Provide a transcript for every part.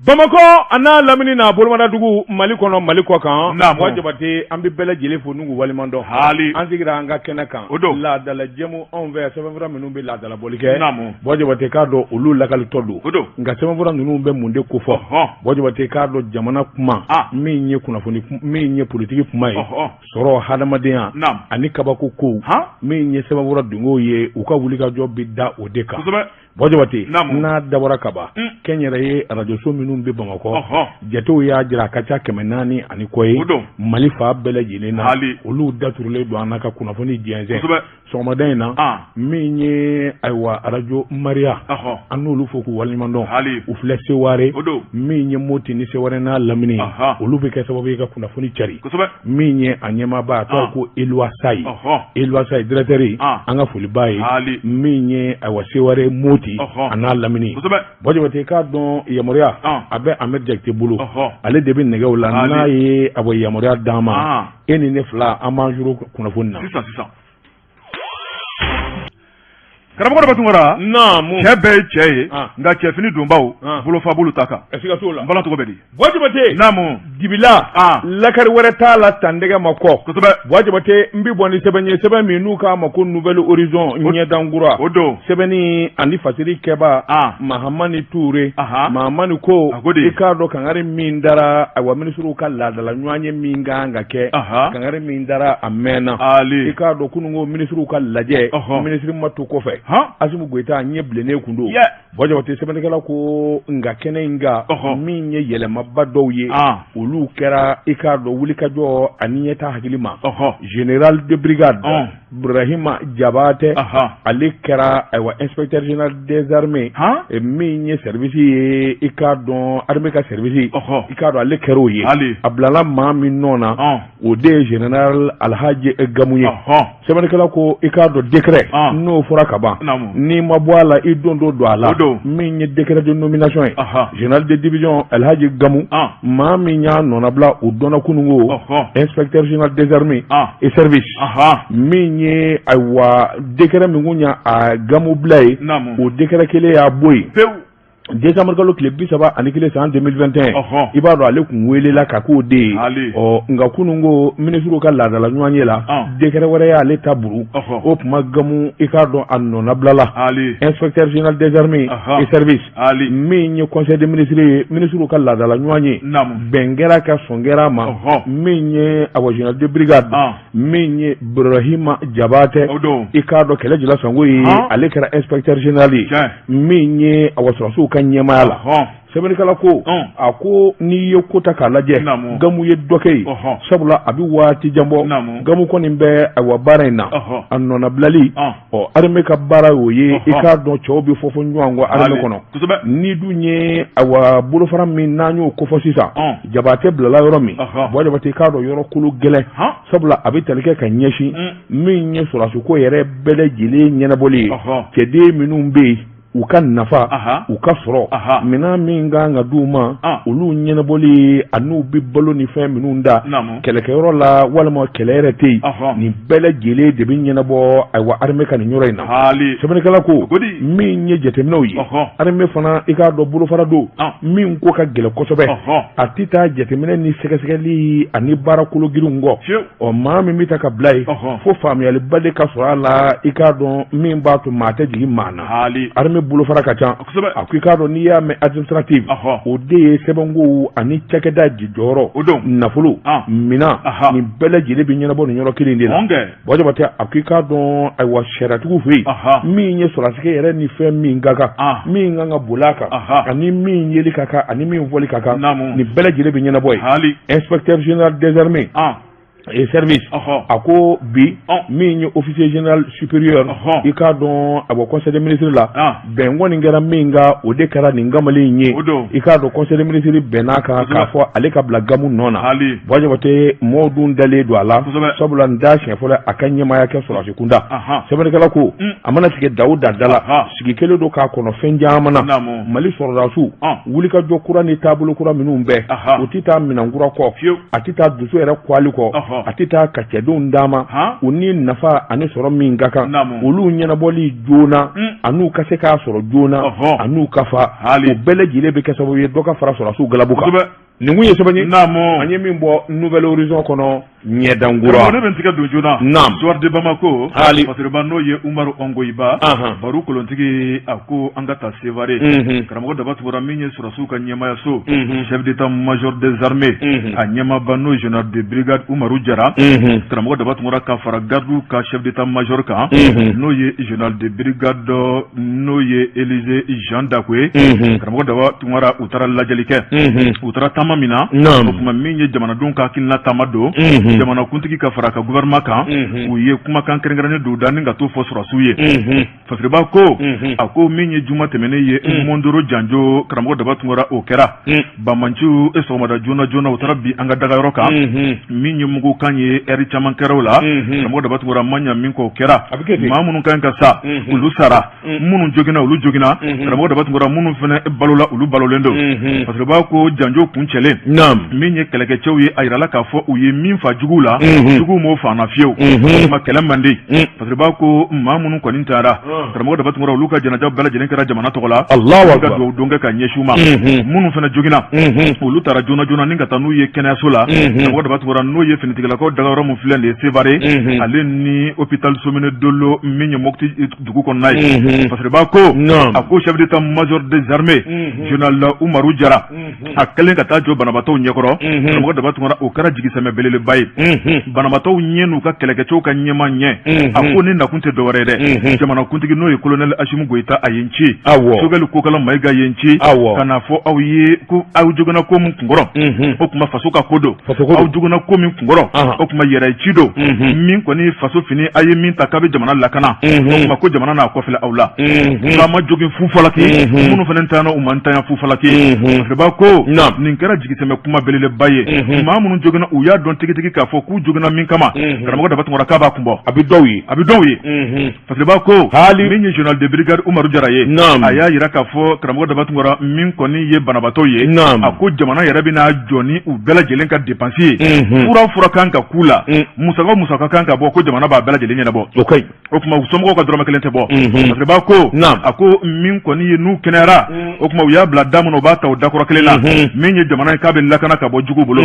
Bamakɔ a n'a lamini n'a bolomadadugu Mali kɔnɔ Mali kɔ kan, naamu, Buwa Jabate an bɛ bɛɛ lajɛlen fo n'u waleɲuman dɔn, haali, an sigira an ka kɛnɛ kan, o don, laadala jɛmu anw fɛ sɛbɛnfura minnu bɛ laadalabɔli kɛ, naamu, Buwa Jabate k'a dɔn olu lakalitɔ don, o don, nka sɛbɛnfura ninnu bɛ mun de kofɔ, ɔhɔn, Buwa Jabate k'a dɔn jamana kuma, ah, min ye kunnafoni min ye politiki kuma ye, ɔhɔn, sɔrɔ hadamadenya, naamu, ani kabako kow, han, min ye sɛbɛnfura dungew ye u ka wulikajɔ bɛ da o de kan, kosɛbɛ. Buwa Jabate n'a dabɔra kaban kɛnyɛrɛye arajoso minnu bɛ Bamakɔ jatew y'a jira a ka ca 400 ani kɔ ye Mali fan bɛɛ lajɛlen na olu daturulen don an na ka kunnafoni jɛnsɛn sɔgɔmada in na min ye ayiwa arajo Mariya an n'olu fo k'u waleɲuman dɔn u filɛ Seware min ye Moti ni Seware n'a lamini olu bɛ kɛ sababu ye ka kunnafoni cari min ye a ɲɛmaaba a tɔgɔ ko Eloi Sayi Eloi Sayi directeur an ka foli b'a ye min ye ayiwa Seware Moti a n'a lamini Buwa Jabate k'a dɔn yamaruya a bɛ Ahmed Jakite bolo ale de bɛ nɛgɛw la n'a ye ayiwa yamaruya d'an ma e ni ne fila an b'an juru kunnafoni na sisan sisan. Karamɔgɔ Daba Tunkara, naamu, cɛ bɛɛ ye cɛ ye, nka cɛfini donbaw bolofa b'olu ta kan, siga t'o la, n bala tɔgɔ bɛ di? Buwa Jabate, naamu, dibila lakari wɛrɛ t'a la tandɛgɛ ma kɔ, kosɛbɛ, Buwa Jabate n bɛ bɔ ni sɛbɛn ye sɛbɛn min n'u k'a ma ko Nouvel Horizon ɲɛdankura, o don, sɛbɛnni ani fasiri kɛba Mahamani Ture, Mahamani ko, a ko di, i k'a dɔn kangari min dara ayiwa minisiriw ka laadala ɲɔgɔnye min kan ka kɛ, kangari min dara a mɛnna, i k'a dɔn kununko minisiriw ka lajɛ, minisiri ma to kɔfɛ, Asimi Goyita ɲɛ bilennen kun don, Buwa Jabate sɛbɛnnikɛla ko nka kɛnɛ in kan min ye yɛlɛmaba dɔw ye olu kɛra i k'a dɔn wulikajɔ ani ɲɛtaa hakili ma, général de brigade Burahima Jabatɛ ale kɛra ayiwa inspecteur général des armées min ye service ye i k'a dɔn armée ka service i k'a dɔn ale kɛra o ye a bilala maa min nɔ na o de ye général Alhaji Gamu ye sɛbɛnnikɛla ko i k'a dɔn décret n'o fɔra ka ban n'i ma bɔ a la i don dɔ don a la min ye décret de nomination ye général de division Alhaji Gamu maa min y'a nɔnabila o dɔnna kununko inspecteur général des armées et service min ye ayiwa décret min kun y'a Gamu bila yen o décret kelen y'a bɔ yen décembre kalo tile 31 san 2021 i b'a dɔn ale kun welela ka k'o de ye ɔ nka kunun ko minisiriw ka laadala ɲɔgɔnye la décret wɛrɛ y'ale ta buru o tuma Gamu i k'a dɔn a nɔnabilala inspecteur général des armées et service min ye conseil des ministres ye minisiriw ka laadala ɲɔgɔnye bɛn kɛra ka sɔn kɛra a ma min ye awa général de brigade min ye Burahima Jabatɛ i k'a dɔn kɛlɛ jila sango ye ale kɛra inspecteur général ye min ye awa sɔrɔdasiw ka ɲɛmaaya la sɛbɛnnikɛla ko a ko n'i ye ko ta k'a lajɛ Gamu ye dɔ kɛ yen sabula a bɛ waati jan bɔ Gamu kɔni bɛ awa baara in na a nɔnabilali ɔ armée ka baara y'o ye i k'a dɔn cɛw bɛ fɔ fɔ ɲɔgɔn kɔ armée kɔnɔ n'i dun ye awa bolofara min n'an y'o kofɔ sisan Jabatɛ bilala yɔrɔ min Buwa Jabate i k'a dɔn yɔrɔ kolo gɛlɛn sabula a bɛ tali kɛ ka ɲɛsin min ye sɔrɔdasiko yɛrɛ bɛɛ lajɛlen ɲɛnabɔli ye cɛden minnu bɛ yen u ka nafa u ka sɔrɔ minɛn min kan ka di u ma olu ɲɛnabɔli an'u bɛ balo ni fɛn minnu da kɛlɛkɛyɔrɔ la walima kɛlɛ yɛrɛ tɛ yen nin bɛɛ lajɛlen de bɛ ɲɛnabɔ ayiwa armée ka nin yɔrɔ in na sɛbɛnnikɛla ko min ye jateminɛw ye armée fana i k'a dɔn bolofara don min ko ka gɛlɛn kosɛbɛ a tɛ taa jateminɛ ni sɛgɛsɛgɛli ani baara kolo girinw kɔ ɔ maa min bɛ ta ka bila yen fo faamuyaliba de ka sɔrɔ a la i k'a dɔn min b'a to maa tɛ jigin maa na armée bolofara ka ca a ko i k'a dɔn n'i y'a mɛn administrative o de ye sɛbɛnkow ani cakɛda jɔyɔrɔ nafolo minɛn nin bɛɛ lajɛlen bɛ ɲɛnabɔ nin yɔrɔ kelen de la Buwa Jabate a ko i k'a dɔn ayiwa sariyatigiw fɛ yen min ye sɔrɔdasikɛ yɛrɛ ni fɛn min ka kan min kan ka boli a kan ani min yeli ka kan ani min fɔli ka kan nin bɛɛ lajɛlen bɛ ɲɛnabɔ yen inspecteur général des armées et service a ko bi min ye officier général supérieur i k'a dɔn a bɔ conseil des ministres la bɛn kɔni kɛra min kan o de kɛra nin kamalen in ye i k'a dɔn conseil des ministres bɛnn'a kan k'a fɔ ale ka bila Gamu nɔ na Buwa Jabate mɔɔw dun dalen don a la sabula nin t'a siɲɛ fɔlɔ a ka ɲɛmaaya kɛ sɔrɔdasi kunda sɛbɛnnikɛla ko a mana tigɛ da o da da la sigi kelen don k'a kɔnɔ fɛn caman na Mali sɔrɔdasiw wulikajɔ kura ni taabolo kura minnu bɛɛ u tɛ taa minɛn kura kɔ a tɛ taa dusu yɛrɛ kwali kɔ. a tɛ taa ka cɛdenw d'a ma u ni nafa ani sɔrɔ min ka kan olu ɲɛnabɔli joona an'u ka se k'a sɔrɔ joona an'u ka fa o bɛɛ lajɛlen bɛ kɛ sababu ye dɔ ka fara sɔrɔdasiw galabu kan. Nin kun ye sɛbɛn ye naamu an ye min bɔ Nouvel Horizon kɔnɔ ɲɛdankura ne bɛ n tigɛ don joona naam Soir de Bamako haali fasiriba n'o ye Umaru Ongoyiba baro kolontigi a ko an ka taa Sevare karamɔgɔ Daba Tunkara min ye sɔrɔdasiw ka ɲɛmaayaso chef d'état major des armées a ɲɛmaaba n'o général de brigade Umaru Jara karamɔgɔ Daba Tunkara ka fara gardiw ka chef d'état major kan n'o ye général de brigade n'o ye Élisée Jean Dakoye karamɔgɔ Daba Tunkara u taara lajɛli kɛ u taara taama min na o tuma min ye jamanadenw ka hakilina taama don jamanakuntigi ka fara a ka gouvernement kan u ye kumakan kɛrɛnkɛrɛnnen don da ni ka t'o fɔ sɔrɔdasiw ye fasiriba ko a ko min ye juma tɛmɛnen ye Mondoro janjo karamɔgɔ Daba Tunkara o kɛra banbaanciw e sɔgɔmada joona joona u taara bin an ka dagayɔrɔ kan min ye mugukan ye ɛri caman kɛra o la karamɔgɔ Daba Tunkara ma ɲa min kɔ o kɛra maa minnu kan ka sa olu sara minnu joginna olu joginna karamɔgɔ Daba Tunkara minnu fana balola olu balolen don fasiriba ko janjo kuncɛlen min ye kɛlɛkɛcɛw ye a yirala k'a fɔ u ye min fa juguw la juguw m'o fa na fiyewu o tuma kɛlɛ man di fasiriba ko maa minnu kɔni taara karamɔgɔ Daba Tunkara olu ka janaja bɛɛ lajɛlen kɛra jamana tɔgɔ la ka dugawu don kɛ ka ɲɛsin u ma minnu fana joginna olu taara joona joona ni ka taa n'u ye kɛnɛyaso la karamɔgɔ Daba Tunkara n'o ye finitigilakaw dagayɔrɔ min filɛ nin ye Sevare ale ni hôpital Somine Dolo min ye Mopti dugu kɔnɔna ye fasiriba ko a ko chef d'état major des armées général Umaru Jara a kɛlen ka taa jɔ banabaatɔw ɲɛkɔrɔ karamɔgɔ Daba Tunkara o kɛra jigisɛmɛ belebeleba ye banabaatɔw ɲɛ n'u ka kɛlɛkɛcɛw ka ɲɛma ɲɛ a ko ne nakun tɛ dɔwɛrɛ ye dɛ jamanakuntigi n'o ye colonel Asimi Goyita a ye n ci Sogɛli Kokala Mayiga ye n ci ka n'a fɔ aw ye ko aw joginna ko min kunkɔrɔ o tuma faso ka ko don aw joginna ko min kunkɔrɔ o tuma yɛrɛ ci don min kɔni faso fini a ye min ta k'a bɛ jamana lakana o tuma ko jamana n'a kɔfilɛ aw la k'a ma jogin fufalaki minnu fana ntanyana u ma ntanya fufalaki fasiriba ko nin kɛra jigisɛmɛ kuma belebeleba ye maa minnu joginna u y'a dɔn tigitigi k'a fɔ k'u joginna min kama karamɔgɔ Daba Tunkara k'a b'a kun bɔ a bɛ dɔw ye a bɛ dɔw ye Fasiriba ko haali min ye général de brigade Umaru Jara ye a y'a jira k'a fɔ karamɔgɔ Daba Tunkara min kɔni ye banabaatɔ ye a ko jamana yɛrɛ bɛna jɔ ni u bɛɛ lajɛlen ka dépense ye fura fura kan ka k'u la musaka o musaka kan ka bɔ ko jamana b'a bɛɛ lajɛlen ɲɛnabɔ o tuma u somɔgɔw ka dɔrɔmɛ kelen tɛ bɔ Fasiriba ko a ko min kɔni ye n'u kɛnɛyara o tuma u y'a bila da min u b'a ta o dakɔrɔ kelen na min ye jamana ye k'a bɛ lakana ka bɔ jugu bolo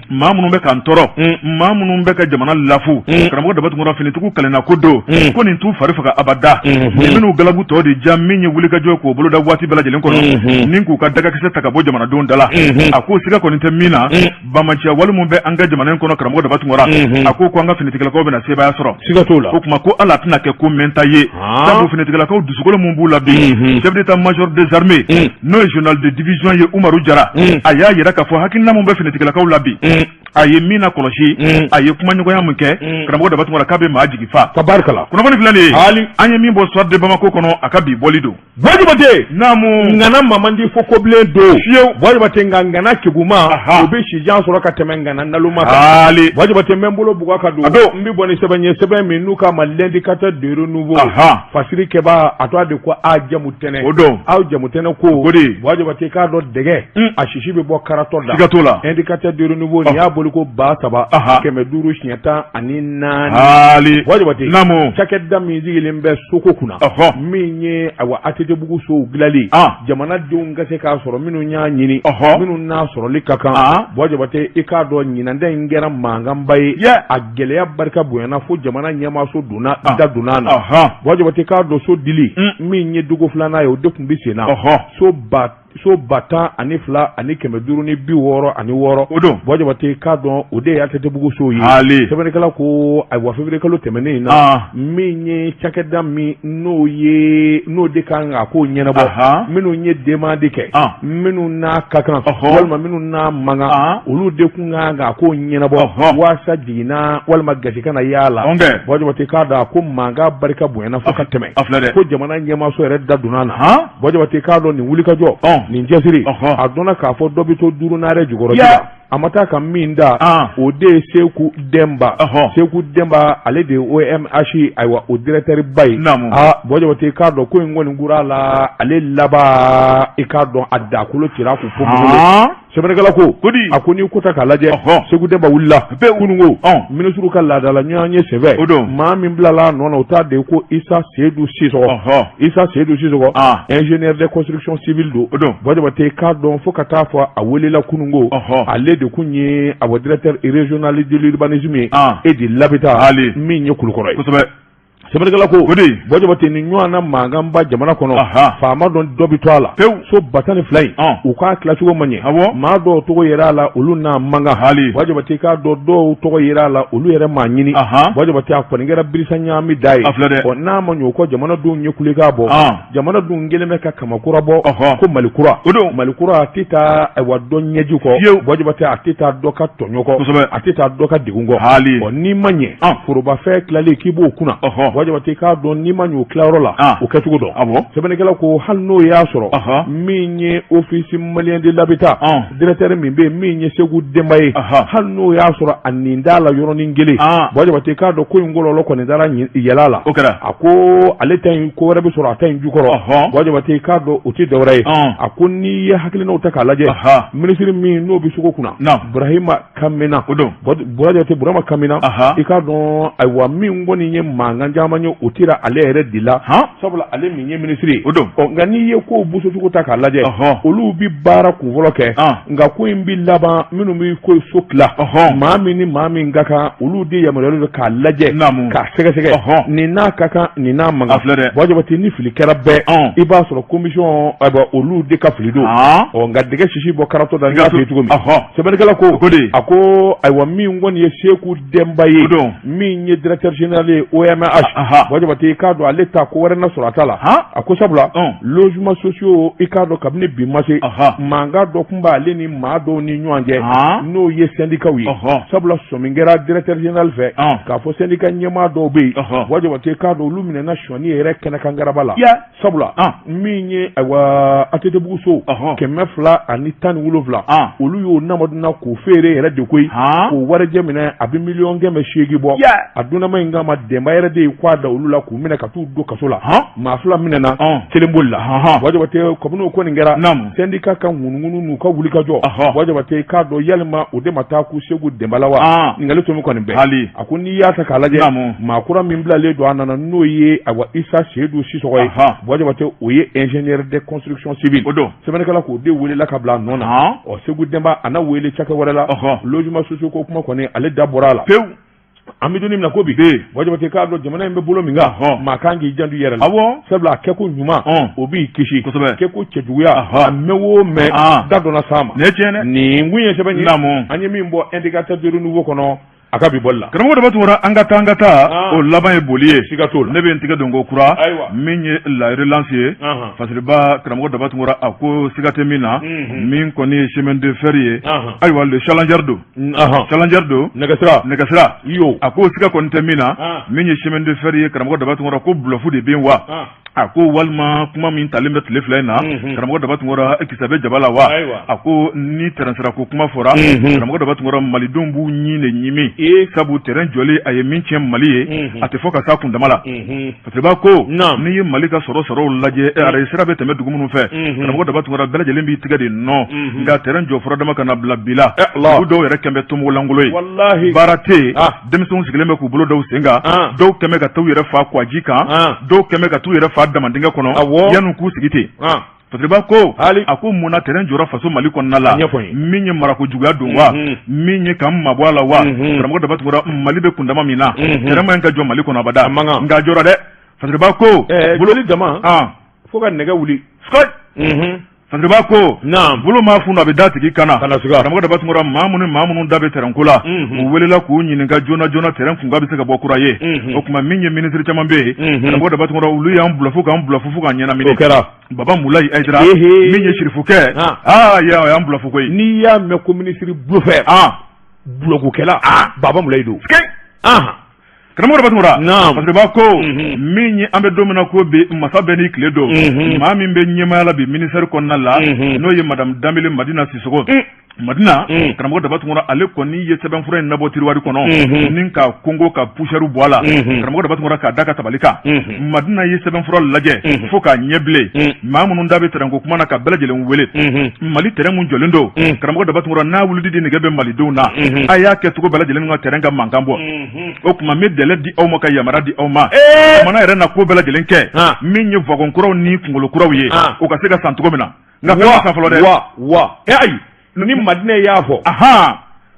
maa minnu bɛ k'an tɔɔrɔ maa minnu bɛ ka jamana lafu karamɔgɔ Daba Tunkara finitigiw kalenna ko don ko nin t'u fari faga abada nin bɛn'u galabu tɔ de ja min ye wulikajɔ ye k'o boloda waati bɛɛ lajɛlen kɔnɔ ni k'u ka dagakisɛ ta ka bɔ jamanadenw da la a ko siga kɔni tɛ min na banbaanciya wale min bɛ an ka jamana in kɔnɔ karamɔgɔ Daba Tunkara a ko ko an ka finitigilakaw bɛna sebaaya sɔrɔ siga t'o la o tuma ko ala tɛna kɛ ko mɛnta ye sabu finitigilakaw dusukolo min b'u la bi chef d'état major des armées n'o ye général de division ye Umaru Jara a y'a jira k'a fɔ hakilina min bɛ finitigilakaw la bi a ye min na kɔlɔsi a ye kumaɲɔgɔnya min kɛ karamɔgɔ Daba Tunkara k'a bɛ maa jigi fa tabarikala kunnafoni filɛ nin ye an ye min bɔ Soir de Bamako kɔnɔ a ka bi bɔli don Buwa Jabate naamu ŋana ma man di fo kobilen don fiyewu Buwa Jabate nka ŋana keguma o bɛ sijan sɔrɔ ka tɛmɛ ŋana naloma kan haali Buwa Jabate n bɛ n bolo bugɔ ka don a don n bɛ bɔ ni sɛbɛn ye sɛbɛn min n'u k'a ma l'indicateur de renouveau fasiri kɛbaa a tɔgɔ de ko a jamu tɛnɛ o don aw jamu tɛnɛ ko o de Buwa Jabate k'a dɔn dɛgɛ a sisi bɛ bɔ karatɔ da siga t'o la indicateur de renouveau nin y'a boli ko 3504 haali Buwa Jabate naamu cakɛda min sigilen bɛ soko kunna min ye ayiwa ATT-bugu sow dilanli jamanadenw ka se k'a sɔrɔ minnu y'a ɲini minnu n'a sɔrɔli ka kan Buwa Jabate i k'a dɔn ɲinan ta in kɛra mankanba ye a gɛlɛya barika bonyana fo jamana ɲɛmaaso donna da donna a na Buwa Jabate k'a dɔn so dili min ye dugu filanan ye o de tun bɛ sen na so so 12,566 o don Buwa Jabate k'a dɔn o de ye ATT-bugu sow ye sɛbɛnnikɛla ko ayiwa février kalo tɛmɛnen in na min ye cakɛda min n'o ye n'o de kan k'a ko ɲɛnabɔ minnu ye demande kɛ minnu n'a ka kan walima minnu n'a man kan olu de tun kan k'a ko ɲɛnabɔ waasa jiginna walima gasi kana y'a la Buwa Jabate k'a dɔn a ko mankan barika bonyana fo ka tɛmɛ ko jamana ɲɛmaaso yɛrɛ da donna a na Buwa Jabate k'a dɔn nin wulikajɔ nin cɛsiri a dɔnna k'a fɔ dɔ bɛ to duurunaare jukɔrɔ a ma taa ka min da o de ye Seku Dɛnba Seku Dɛnba ale de ye OMH ayiwa o directeur ba ye Buwa Jabate k'a dɔn ko in kɔni kura la ale laban i k'a dɔn a dakolo cira k'u fo. Sɛbɛnnikɛla ko a ko n'i ko ta k'a lajɛ Seku Dɛnba wulila kununko minisiriw ka laadala ɲɔgɔnye senfɛ o don maa min bilala a nɔ na o ta de ko Isa Seyidu Sisɔgɔ Isa Seyidu Sisɔgɔ ingénieur de construction civile don o don Buwa Jabate k'a dɔn fo ka taa fɔ a welela kununko ale de kun ye a directeur régional de l'urbanisme ye et de l'habitat min ye Kulukɔrɔ ye kosɛbɛ. Sɛbɛnnikɛla ko o de Buwa Jabate ni ɲɔgɔn na mankanba jamana kɔnɔ faama dɔn dɔ bɛ to a la pewu so 10,000 in u k'a tilacogo ma ɲɛ maa dɔw tɔgɔ yera a la olu n'a man kan hali Buwa Jabate k'a dɔn dɔw tɔgɔ yera a la olu yɛrɛ m'a ɲini Buwa Jabate a kɔni kɛra birisa ɲaami da ye n'a ma ɲɛ o kɔ jamanadenw ye kulekan bɔ jamana dun kɛlen bɛ ka kama kura bɔ ko Mali kura o don Mali kura a tɛ taa ayiwa dɔ ɲɛji kɔ Buwa Jabate a tɛ taa dɔ ka tɔɲɔ kɔ a tɛ taa dɔ ka degun kɔ hali n'i ma ɲɛ forobafɛn tilalen k'i b'o kunna Buwa Jabate k'a dɔn n'i ma ɲɛ o tilayɔrɔ la o kɛcogo dɔn sɛbɛnnikɛla ko hali n'o y'a sɔrɔ min ye office malien de l'habitat directeur min bɛ yen min ye Seku Denba ye hali n'o y'a sɔrɔ a nin t'a la yɔrɔnin kelen Buwa Jabate k'a dɔn ko in kɔlɔlɔ kɔni taara yɛlɛ a la o kɛra a ko ale ta in ko wɛrɛ bɛ sɔrɔ a ta in jukɔrɔ Buwa Jabate k'a dɔn o tɛ dɔwɛrɛ ye a ko n'i ye hakilinaw ta k'a lajɛ minisiri min n'o bɛ soko kunna Burahima Kamena o don Buwa Jabate Burahima Kamena i k'a dɔn ayiwa min kɔni ye mankan caman ye o tira ale yɛrɛ de la sabula ale min ye minisiri ye o don nka n'i ye kow bosocogo ta k'a lajɛ olu bɛ baara kunfɔlɔ kɛ nka ko in bɛ laban minnu bɛ ko so tila maa min ni maa min ka kan olu de yamaruyalen don k'a lajɛ k'a sɛgɛsɛgɛ nin n'a ka kan nin n'a man kan Buwa Jabate ni fili kɛra bɛɛ i b'a sɔrɔ commission ayiwa olu de ka fili don ɔ nka dɛgɛ sisi bɔ karatɔ da n y'a f'i ye cogo min sɛbɛnnikɛla ko a ko ayiwa min kɔni ye Seku Denba ye min ye directeur général ye OMH Buwa Jabate i k'a dɔn ale ta ko wɛrɛ na sɔrɔ a ta la a ko sabula logements sociaux i k'a dɔn kabini bi ma se mankan dɔ tun b'ale ni maa dɔw ni ɲɔgɔn cɛ n'o ye syndicats ye sabula sɔmi kɛra directeur général fɛ k'a fɔ syndicat ɲɛmaa dɔw bɛ yen Buwa Jabate i k'a dɔn olu minɛna sonyani yɛrɛ kɛnɛkan garaba la sabula min ye ayiwa ATTbugu so 217 olu y'o namaduna k'o feere yɛrɛ de koyi k'o warijɛ minɛ a bɛ 800,000 bɔ a dunnama in kama Denba yɛrɛ de ye k'a da olu la k'u minɛ ka t'u don kaso la maa fila minɛna kelen bolila Buwa Jabate kabini o kɔni kɛra syndicat ka ŋunuŋunu n'u ka wulikajɔ Buwa Jabate k'a dɔn yalima o de ma taa ku Seku Denba la wa ɲininkali tomi kɔni bɛɛ a ko n'i y'a ta k'a lajɛ maa kura min bilalen don a nana n'o ye ayiwa Isa Seyidu Sisɔgɔ ye Buwa Jabate o ye ingénieur de construction civile o don sɛbɛnnikɛla k'o de welela ka bila a nɔ na ɔ Seku Denba a na wele cakɛ wɛrɛ la logement sociaux ko kuma kɔni ale da bɔra a la pewu an bɛ don min na ko bi Buwa Jabate k'a dɔn jamana in bɛ bolo min kan maa kan k'i janto i yɛrɛ la sabula a kɛko ɲuman o b'i kisi kɛko cɛjuguya a mɛn o mɛn da dɔ na s'a ma nin ye tiɲɛ dɛ nin kun ye sɛbɛn ye an ye min bɔ Indicateur du Renouveau kɔnɔ a ka bi bɔli la karamɔgɔ Daba Tunkara an ka taa an ka taa ah. o laban ye boli ye siga t'o la ne bɛ n tigɛ don ko kura min ye la relance ye Fasiriba karamɔgɔ Daba Tunkara a ko siga tɛ min na mhm. min kɔni ye chemin de fer ye ayiwa le challenger don challenger don nɛgɛsira nɛgɛsira yo a ko siga kɔni tɛ min na ah. min ye chemin de fer ye karamɔgɔ Daba Tunkara ko bluff de bɛ yen wa ah. A ko walima kuma min talen bɛ tile fila in na karamɔgɔ Daba Tunkara kisɛ bɛ jaba la wa a ko ni tɛrɛn sira ko kuma fɔra karamɔgɔ Daba Tunkara malidenw b'u ɲin de ɲimi sabu tɛrɛn jɔli a ye min tiɲɛ Mali ye a tɛ fɔ ka s'a kundama la Fasiriba ko n'i ye Mali ka sɔrɔ sɔrɔw lajɛ arayi sira bɛ tɛmɛ dugu minnu fɛ karamɔgɔ Daba Tunkara bɛɛ lajɛlen b'i tigɛ de nɔ nka tɛrɛn jɔ fura dama ka na bila bi la dugu dɔw yɛrɛ kɛlen bɛ tomolankolon ye baara tɛ yen denmisɛnw sigilen bɛ k'u bolo da u sen kan dɔw kɛmɛ ka taa u yɛrɛ fa kwaji kan dɔw kɛmɛ ka t'u yɛrɛ fa damandingɛ kɔnɔ yanni k'u sigi ten Fasiriba ko a ko mun na tɛrɛn jɔra faso Mali kɔnɔna la min ye marako juguya don wa min ye k'an mabɔ a la wa karamɔgɔ Daba Tunkara Mali bɛ kundama min na tɛrɛn man ka jɔ Mali kɔnɔ abada nka a jɔra dɛ Fasiriba ko bololi dama fo ka nɛgɛ wuli Fasiriba ko bolo maa funu a bɛ da tigi kan na karamɔgɔ Daba Tunkara maa minnu maa minnu da bɛ tɛrɛnko la u welela k'u ɲininka joona joona tɛrɛn kunkan bɛ se ka bɔ kura ye o tuma min ye minisiri caman bɛ yen karamɔgɔ Daba Tunkara olu y'an bluff k'an bluff fo k'an ɲɛnamini o kɛra Baba Mulayi Hayidara min ye sirifukɛ aa y'an bluff koyi n'i y'a mɛn ko minisiri bluffeur bulɔkukɛla Baba Mulayi don karamɔgɔ Daba Tunkara Fasiriba ko min ye an bɛ don min na ko bi masa bɛɛ n'i tile don maa min bɛ ɲɛmaaya la bi ministère kɔnɔna la n'o ye madame Danbele Madina Sisɔkɔ. Madina karamɔgɔ Daba Tunkara ale kɔni ye sɛbɛnfura in nabɔ tiriwari kɔnɔ ni ka kongo ka poussière bɔ a la karamɔgɔ Daba Tunkara k'a da ka tabali kan Madina ye sɛbɛnfura lajɛ fo k'a ɲɛ bilen maa minnu da bɛ tɛrɛnko kuma na ka bɛɛ lajɛlen wele Mali tɛrɛn min jɔlen don karamɔgɔ Daba Tunkara n'a wulili de nege bɛ malidenw na a y'a kɛ cogo bɛɛ lajɛlen ka tɛrɛn ka mankan bɔ o tuma n bɛ délai di aw ma ka yamaruya di aw ma jamana yɛrɛ na ko bɛɛ lajɛlen kɛ min ye wagon kuraw ni kunkolo kuraw ye o ka se ka san cogo min na nka fɛn ma san fɔlɔ dɛ wa wa e ayi ni Madinɛ y'a fɔ ahan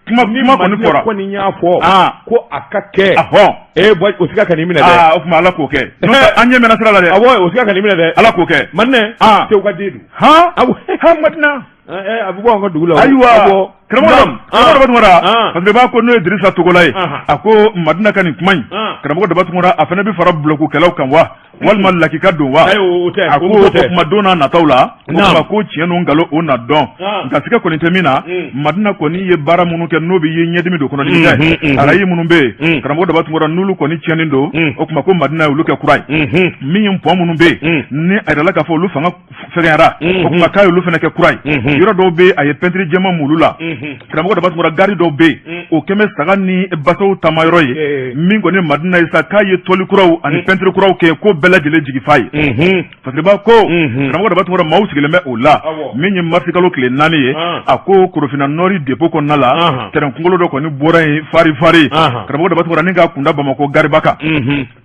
kuma kuma kɔni fɔra kɔni y'a fɔ ko a ka kɛ ahɔn e bɔ o siga kan'i minɛ dɛ aa o tuma Ala k'o kɛ n'o tɛ an ɲɛ mɛnna sira la dɛ awɔ o siga kan'i minɛ dɛ Ala k'o kɛ Madinɛ Seku ka den don han han Madina a bɛ bɔ an ka dugu la ayiwa karamɔgɔ Daba Tunkara parce que b'a ko n'o ye Dirisa Togola ye a ko Madina ka nin kuma in karamɔgɔ Daba Tunkara a fana bɛ fara bulɔkukɛlaw kan wa walima lakika don wa a ko o tuma don n'a nataw la o tuma ko tiɲɛ n'o nkalon o na dɔn nka siga kɔni tɛ min na Madina kɔni ye baara minnu kɛ n'o bɛ ye ɲɛdimi don kɔnɔdimi tɛ arayi minnu bɛ yen karamɔgɔ Daba Tunkara n'olu kɔni tiɲɛnen don o tuma ko Madina ye olu kɛ kura ye min ye pɔn minnu bɛ yen ni a yirala k'a fɔ olu fanga fɛgɛyara o tuma k'a y'olu fana kɛ kura ye yɔrɔ dɔw bɛ a ye pɛntiri jɛman m'olu la karamɔgɔ Daba Tunkara gari dɔw bɛ yen o kɛmɛ saga ni basaw taamayɔrɔ ye min kɔni Madina ye sa k'a ye tɔli kuraw ani pɛntiri kuraw kɛ ko bɛɛ lajɛlen jigi fa ye Fasiriba ko karamɔgɔ Daba Tunkara maaw sigilen bɛ o la min ye marisikalo tile 4 ye a ko Korofina Nord dépôt kɔnɔna la tɛrɛn kunkolo dɔ kɔni bɔra yen fari fari karamɔgɔ Daba Tunkara ni k'a kunda Bamakɔ gariba kan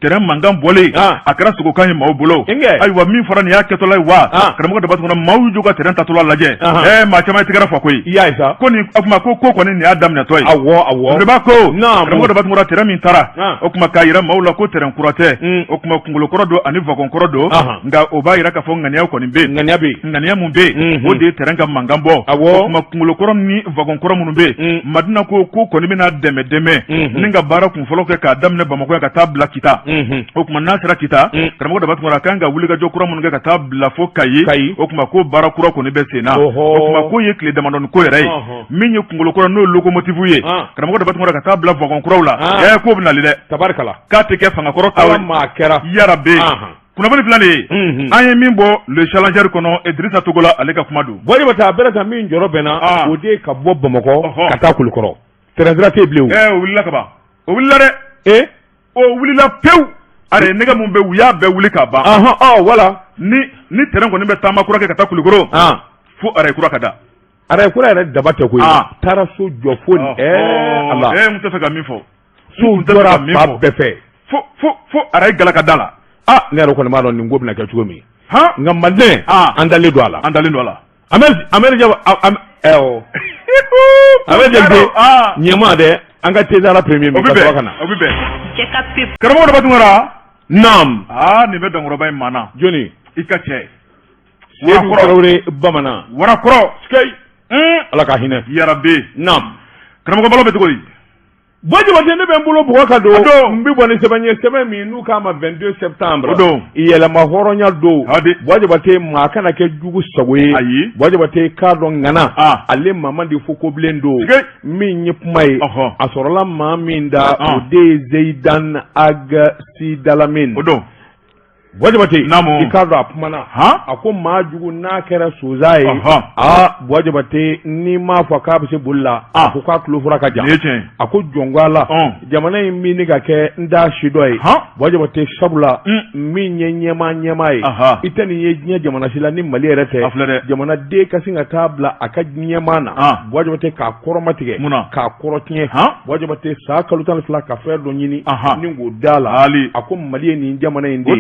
tɛrɛn mankan bɔlen a kɛra sogokan ye maaw bolo ayiwa min fɔra nin y'a kɛtɔla ye wa karamɔgɔ Daba Tunkara maaw y'u jɔ ka tɛrɛn taatɔla lajɛ ɛɛ maa caman ye tɛgɛrɛ fɔ koyi i y'a ye sa ko nin o tuma ko ko kɔni nin y'a daminɛtɔ ye awɔ awɔ Fasiriba ko karamɔgɔ Daba Tunkara tɛrɛn min taara o tuma k'a yira maaw la ko tɛrɛn kura tɛ o tuma kunkolo kɔrɔ don ani wagon kɔrɔ don nka o b'a yira k'a fɔ ŋaniya kɔni bɛ yen ŋaniya bɛ yen ŋaniya mun bɛ yen o de ye tɛrɛn ka mankan bɔ awɔ o tuma kunkolo kɔrɔ ni wagon kɔrɔ minnu bɛ yen Madina ko ko kɔni bɛna dɛmɛ dɛmɛ ni ka baara kun fɔlɔ kɛ k'a daminɛ Bamakɔ yan ka taa bila Kita o tuma n'a sera Kita karamɔgɔ Daba Tunkara a kan ka wulikajɔ kura minnu kɛ ka taa bila fo Kayi Kayi o tuma ko baara kura kɔni bɛ sen na o tuma k'o ye tile damadɔni ko yɛrɛ ye min ye kunkolo kura n'o ye locomotive ye karamɔgɔ Daba Tunkara ka taa bila wagon kuraw la ɛɛ k'o bɛ nali dɛ tabarikala k'a tɛ kɛ fanga kɔrɔ ta maa kɛra yarabi kunnafoni filɛ nin ye an ye min bɔ le challenger kɔnɔ Idrissa Togola ale ka kuma don Buwa Jabate a bɛɛ ta min jɔrɔ bɛ n na o de ye ka bɔ Bamakɔ ka taa Kulukɔrɔ tɛrɛn sira tɛ yen bilen o wulila ka ban o wulila dɛ ee o wulila pewu are nɛgɛ mun bɛ u y'a bɛɛ wuli ka ban wala ni ni tɛrɛn kɔni bɛ taama kura kɛ ka taa Kulukɔrɔ fo arayi kura ka da arayi kura yɛrɛ daba tɛ koyi taara so jɔ fo ala n tɛ fɛ ka min fɔ sow jɔra fan bɛɛ fɛ fo fo fo arayi gala ka da la ah ne yɛrɛ kɔni b'a dɔn nin ko bɛna kɛ cogo min nka Madinɛ an dalen don a la an dalen don a la Ahmed Jakite ɲɛmaa dɛ an ka Tezara premier min ka sɔrɔ ka na o bɛ bɛn karamɔgɔ Daba Tunkara naam aa nin bɛ dankɔrɔba in maa na jɔni i ka cɛ Sedu Tarawele bamanan warakɔrɔ sikeyi Ala ka hinɛ yarabi naam karamɔgɔ balo bɛ cogo di Buwa Jabate ne bɛ n bolo bugɔ ka don n bɛ bɔ ni sɛbɛn ye sɛbɛn min n'u k'a ma 22 septembre o don yɛlɛma hɔrɔnya don Buwa Jabate maa kana kɛ jugu sago ye ayi Buwa Jabate k'a dɔn ŋana ale maa man di fo kobilen don min ye kuma ye a sɔrɔla maa min da o de ye Zeyidan Ag Sidalamin o don Buwa Jabate i k'a dɔn a kumana a ko maa jugu n'a kɛra sonsan ye aa Buwa Jabate n'i m'a fɔ k'a bɛ se boli la a ko k'a tulo fura ka jan a ko jɔn ko Ala jamana in min ka kɛ n t'a si dɔ ye Buwa Jabate sabula min ye ɲɛmaa ɲɛmaa ye i tɛ nin ye diɲɛ jamana si la ni Mali yɛrɛ tɛ jamanaden ka sin ka taa bila a ka ɲɛmaa na Buwa Jabate k'a kɔrɔmatigɛ k'a kɔrɔ tiɲɛ Buwa Jabate san kalo 12 ka fɛn dɔ ɲini ni k'o da la a ko Mali ye nin jamana in de ye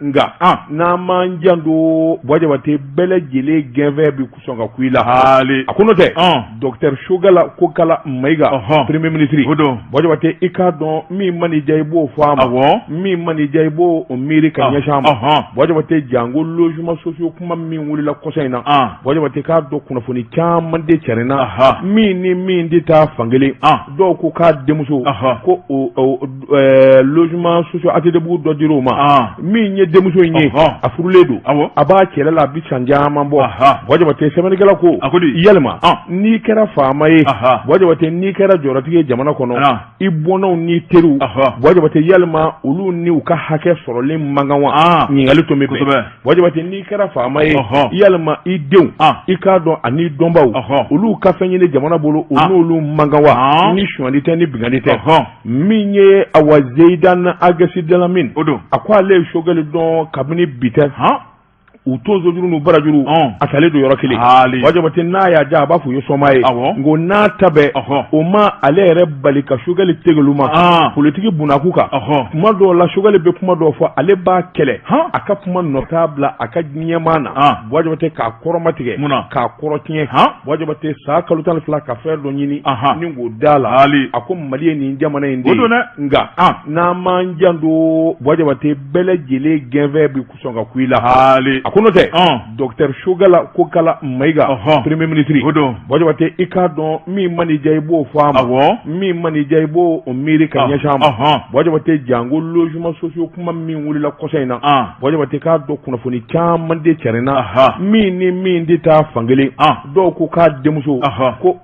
nka n'an m'an janto Buwa Jabate bɛɛ lajɛlen gɛnfɛn bɛ sɔn ka ku i la a ko n'o tɛ docteur Choguel Kokalla Maïga premier ministre Buwa Jabate i k'a dɔn min man'i diya i b'o fɔ a ma min man'i diya i b'o miiri ka ɲɛsin a ma Buwa Jabate janko logements sociaux kuma min wulila kɔsa in na Buwa Jabate k'a dɔn kunnafoni caman de carinna min ni min tɛ taa fankelen dɔw ko k'a denmuso ko logements sociaux ATTbugu dɔ dir'o ma min ye denmuso in ye, a furulen don, a b'a cɛla la, a bɛ san caman bɔ. Buwa Jabate, sɛbɛnnikɛla ko yalima n'i kɛra faama ye, Buwa Jabate, n'i kɛra jɔyɔrɔtigi ye jamana kɔnɔ, i bɔnnaw n'i teriw, Buwa Jabate, yalima olu ni u ka hakɛ sɔrɔlen man kan wa? Ɲininkali tun bɛ bɛn. Buwa Jabate, n'i kɛra faama ye, yalima i denw, i k'a dɔn, ani dɔnbaw, olu ka fɛn ɲini jamana bolo, u n'olu man kan wa? Ni sonyali tɛ, ni binkanni tɛ. Min ye awa Zeyidan Agasi Dalamin, a ko ale ye Sogɛli dɔn kabini bi tɛ, u tonsojuru n'u barajuru a talen don yɔrɔ kelen. Buwa Jabate, n'a y'a diya a b'a fɔ u ye sɔma ye, nko n'a ta bɛɛ o ma ale yɛrɛ bali ka Sogɛli tegeluma politiki bunakun kan. Kuma dɔw la, Sogɛli bɛ kuma dɔw fɔ, ale b'a kɛlɛ, a ka kuma nɔ t'a bila a ka ɲɛmaa na. Buwa Jabate, k'a kɔrɔmatigɛ, k'a kɔrɔ tiɲɛ. Buwa Jabate, san kalo 12 ka fɛn dɔ ɲini ni k'o da la, a ko Mali ye nin jamana in de ye, nka n'an m'an janto, Buwa Jabate, bɛɛ lajɛlen gɛnfɛn bɛ sɔn ka ku i la. A ko n'o tɛ, docteur Sogɛli Kokala Mayiga, premier ministre, Buwa Jabate, i k'a dɔn, min man'i diya i b'o fɔ a ma, min man'i diya i b'o miiri ka ɲɛsin a ma. Buwa Jabate, janko logements sociaux kuma min wulila kɔsa in na, Buwa Jabate, k'a dɔn kunnafoni caman de carinna, min ni min tɛ taa fankelen. Dɔw ko k'a denmuso ko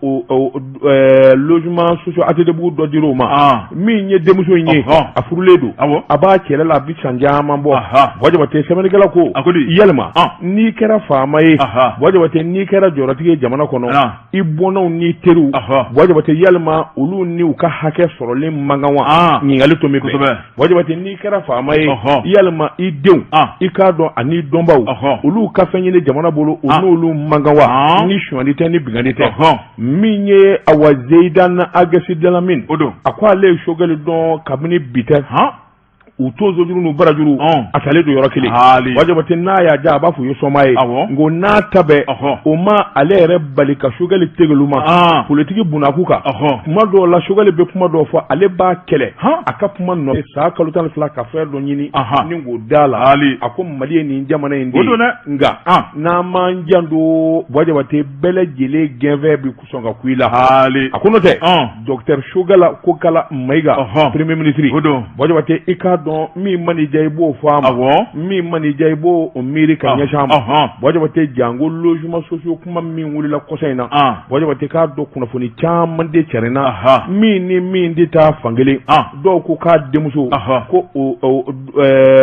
logement sociaux ATTbugu dɔ dir'o ma. Min ye denmuso in ye, a furulen don, a b'a cɛla la, a bɛ san caman bɔ. Buwa Jabate, sɛbɛnnikɛla ko yalima n'i kɛra faama ye, Buwa Jabate, n'i kɛra jɔyɔrɔtigi ye jamana kɔnɔ, i bɔnnaw n'i teriw, Buwa Jabate, yalima olu ni u ka hakɛ sɔrɔlen man kan wa? Ɲininkali tun bɛ bɛn. Buwa Jabate, n'i kɛra faama ye, yalima i denw, i k'a dɔn, ani dɔnbaw, olu ka fɛn ɲini jamana bolo, u n'olu man kan wa? Ni sonyali tɛ, ni binkanni tɛ. Min ye awa Zeyidan Agasi Dalamin, a ko ale ye Sogɛli dɔn kabini bi tɛ, u tonsojuru n'u barajuru a talen don yɔrɔ kelen. Buwa Jabate, n'a y'a diya a b'a fɔ u ye sɔma ye, nko n'a ta bɛɛ o ma ale yɛrɛ bali ka Sogɛli tegeluma politiki bunakun kan. Kuma dɔw la, Sogɛli bɛ kuma dɔw fɔ, ale b'a kɛlɛ, a ka kuma nɔ. San kalo 12 ka fɛn dɔ ɲini ni k'o da la, a ko Mali ye nin jamana in de ye, nka n'an m'an janto, Buwa Jabate, bɛɛ lajɛlen gɛnfɛn bɛ sɔn ka ku i la. A ko n'o tɛ, docteur Sogɛli Kokala Mayiga, premier ministre, Buwa Jabate, i k'a dɔn, min man'i diya i b'o fɔ a ma, min man'i diya i b'o miiri ka ɲɛsin a ma. Buwa Jabate, janko logements sociaux kuma min wulila kɔsa in na, Buwa Jabate, k'a dɔn kunnafoni caman de carinna, min ni min tɛ taa fankelen. Dɔw ko k'a denmuso ko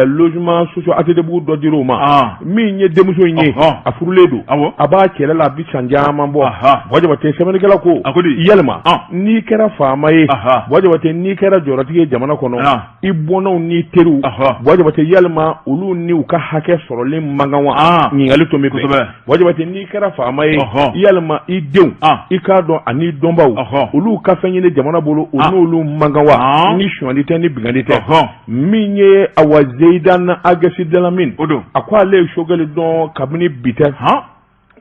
logement sociaux ATTbugu dɔ dir'o ma. Min ye denmuso in ye, a furulen don, a b'a cɛla la, a bɛ san caman bɔ. Buwa Jabate, sɛbɛnnikɛla ko yalima n'i kɛra faama ye, Buwa Jabate, n'i kɛra jɔyɔrɔtigi ye jamana kɔnɔ, i bɔnnaw n'i teriw, Buwa Jabate, yalima olu ni u ka hakɛ sɔrɔlen man kan wa? Ɲininkali tun bɛ bɛn. Buwa Jabate, n'i kɛra faama ye, yalima i denw, i k'a dɔn, ani dɔnbaw, olu ka fɛn ɲini jamana bolo, u n'olu man kan wa? Ni sonyali tɛ, ni binkanni tɛ. Min ye awa Zeyidan Agasi Dalamin, a ko ale ye Sogɛli dɔn kabini bi tɛ,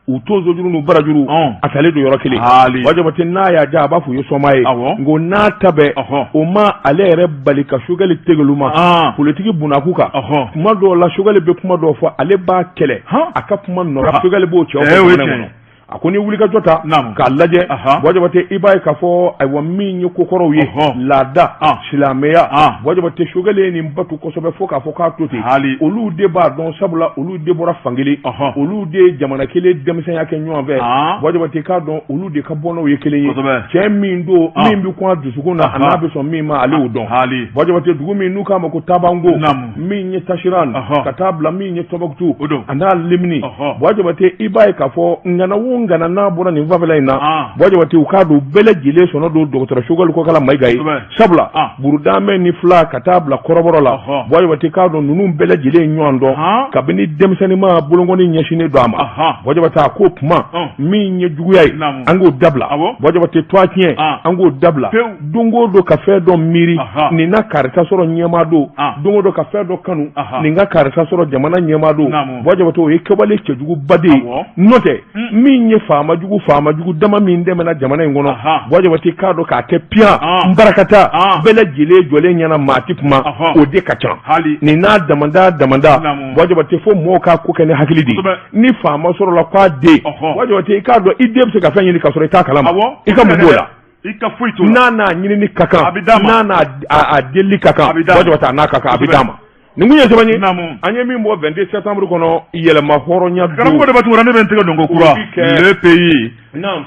u tonsojuru n'u barajuru a talen don yɔrɔ kelen. Buwa Jabate, n'a y'a diya a b'a fɔ u ye sɔma ye, nko n'a ta bɛɛ o ma ale yɛrɛ bali ka Sogɛli tegeluma politiki bunakun kan. Kuma dɔw la, Sogɛli bɛ kuma dɔw fɔ, ale b'a kɛlɛ, a ka kuma nɔ Sogɛli b'o cɛw kɔnɔ. A ko ni wulikajɔ ta k'a lajɛ, Buwa Jabate, i b'a ye k'a fɔ ayiwa min ye kokɔrɔw ye, laada, silamɛya, Buwa Jabate, Sogɛli ye nin batu kosɛbɛ fo k'a fɔ k'a to ten. Olu de b'a dɔn, sabula olu de bɔra fankelen, olu de ye jamana kelen denmisɛnya kɛ ɲɔgɔn fɛ. Buwa Jabate, k'a dɔn olu de ka bɔnnaw ye kelen ye. Cɛ min don, min bɛ kun a dusukun na, a n'a bɛ sɔn min ma, ale y'o dɔn. Buwa Jabate, dugu min n'u k'a ma ko Tabango, min ye Tasiran ka taa bila min ye Tɔnbukutu a n'a lamini, Buwa Jabate, i b'a ye k'a fɔ ŋana o ŋana n'a bɔra nin fanfɛla in na, Buwa Jabate, u k'a dɔn bɛɛ lajɛlen sɔnɔ don dɔgɔtɔrɔ Sogɛli Kokala Mayiga ye, sabula Burudamɛ ni fila ka taa bila kɔrɔbɔrɔ la, Buwa Jabate, k'a dɔn ninnu bɛɛ lajɛlen ɲɔgɔn dɔn kabini denmisɛnninma, bolonkɔni ɲɛsinnen don a ma. Buwa Jabate, a k'o kuma min ye juguya ye, an k'o dabila. Buwa Jabate, tɔgɔ tiɲɛ, an k'o dabila. Don o don ka fɛn dɔ miiri nin na karisa sɔrɔ ɲɛmaa don, don o don ka fɛn dɔ kanu nin ka karisa sɔrɔ jamana ɲɛmaa don, Buwa Jabate, o ye kɛwale cɛjuguba de ye. N'o tɛ, min ye faama jugu, faama jugu dama min tɛmɛna jamana in kɔnɔ, Buwa Jabate, k'a dɔn k'a kɛ piyan n barakata bɛɛ lajɛlen jɔlen ɲɛna, maa ti kuma, o de ka ca. Nin n'a damada damada, Buwa Jabate, fo mɔgɔw ka ko kɛ ni hakili de ye. Ni faama sɔrɔla k'a den, Buwa Jabate, i k'a dɔn i den bɛ se ka fɛn ɲini ka sɔrɔ i t'a kalama, i ka mun b'o la? I ka foyi t'o la. N'a n'a ɲinini ka kan, a bɛ d'a ma. N'a n'a a delili ka kan, a bɛ d'a ma. Buwa Jabate, a n'a ka kan, a bɛ d'a ma. Nin kun ye sɛbɛn ye an ye min bɔ 22 septembre kɔnɔ yɛlɛma hɔrɔnya don. Karamɔgɔ Daba Tunkara, ne bɛ n tɛgɛ don ko kura Le Pays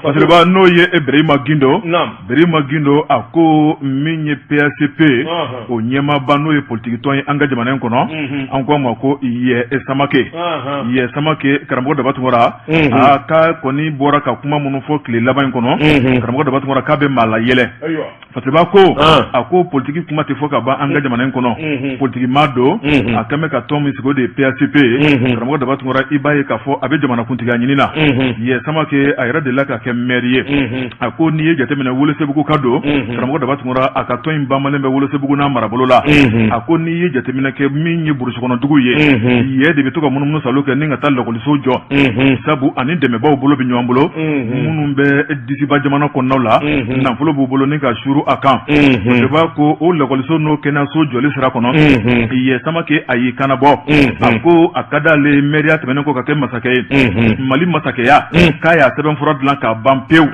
Fasiriba, n'o ye Berema Gindo. Berema Gindo, a ko min ye PACP o ɲɛmaaba, n'o ye politiki tɔn ye an ka jamana in kɔnɔ, an ko a ma ko Yɛ Samake. Yɛ Samake, karamɔgɔ Daba Tunkara, a ka kɔni bɔra ka kuma minnu fɔ tile laban in kɔnɔ, karamɔgɔ Daba Tunkara, k'a bɛ maa layɛlɛ. Fasiriba ko, a ko politiki kuma tɛ fɔ ka ban an ka jamana in kɔnɔ. Politiki maa don, a kɛlen bɛ ka tɔn min sigi, o de ye PACP ye. Karamɔgɔ Daba Tunkara, i b'a ye k'a fɔ a bɛ jamanakuntigiya ɲini na. Yɛ Samake, a yɛrɛ delila ka kɛ maire ye. A ko n'i ye jateminɛ, Welesebugu ka don, karamɔgɔ Daba Tunkara, a ka tɔn in bamalen bɛ Welesebugu n'a marabolo la. A ko n'i ye jateminɛ kɛ, min ye burusi kɔnɔ dugu ye, Yɛ de bɛ to ka munumunu salo kɛ ni ka taa lakɔliso jɔ, sabu ani dɛmɛbaaw bolo bɛ ɲɔgɔn bolo minnu bɛ disiba jamana kɔnɔnaw la, nafolo b'u bolo ni ka suuru a kan. Fasiriba ko o lakɔliso n'o kɛnɛyaso jɔli sira kɔnɔ, Yɛ Samake, a y'i kanabɔ. A ko a ka d'ale mɛriya tɛmɛnen kɔ ka kɛ masakɛ ye, Mali masakɛya, k'a y'a sɛbɛnfura dilan k'a ban pewu.